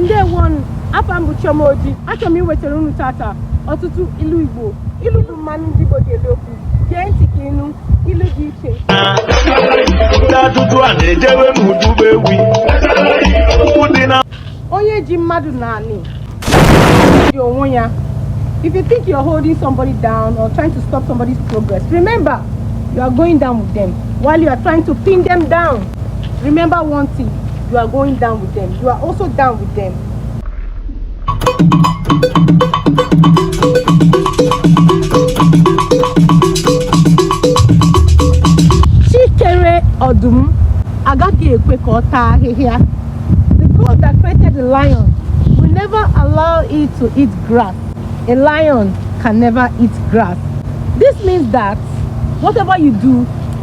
Ndewonu, afa m bụ Chioma Oji. Achọrọ m iwetara unu tata ọtụtụ ilu Igbo. Ilu bụ mmanụ ndị Igbo ji elu okwu. Gee ntị ka ịnụ ilu dị iche. Ndị ajụjụ a na-ejebe n'udu ewi ụkwụ dị na Onye ji mmadụ naanị ji onwe ya. If you think you're holding somebody down or trying to stop somebody's progress, remember, you are going down with them. While you are trying to pin them down, remember one thing, you are going down with them. You are also down with them. Chi kere ọdụm agaghị ekwe ka ọ taa ahịhịa. The God that created the lion will never allow it to eat grass. A lion can never eat grass. This means that whatever you do,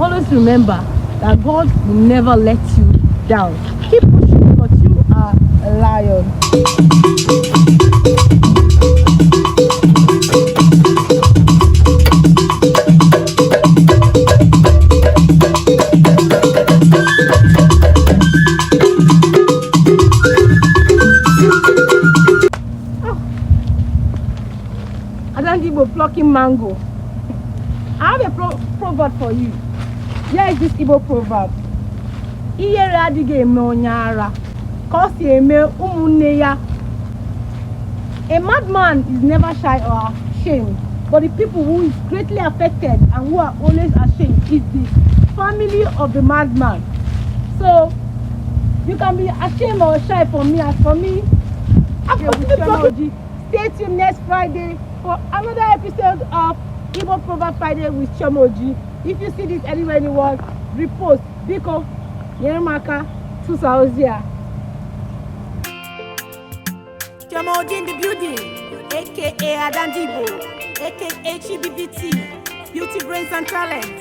always remember that God will never let you down. Keep pushing because you are a lion. Oh. Adandigbo plucking mango. I have a proverb for you. Here is this Igbo proverb. Ihere adịghị eme onye ara ka ọ si eme ụmụnne ya. A madman is never shy or ashamed, but the people who is greatly affected and who are always ashamed is the family of the madman. So you can be ashamed or shy for me. As for me, I'm going. Stay tuned next Friday for another episode of Igbo Proverb Friday with Chioma Oji. If you see this anywhere in the world, repost. Biko, nyere m aka tụsa ozi a. Chioma Oji in the building, aka Adandigbo, aka HBBT, Beauty, Brains and Talent.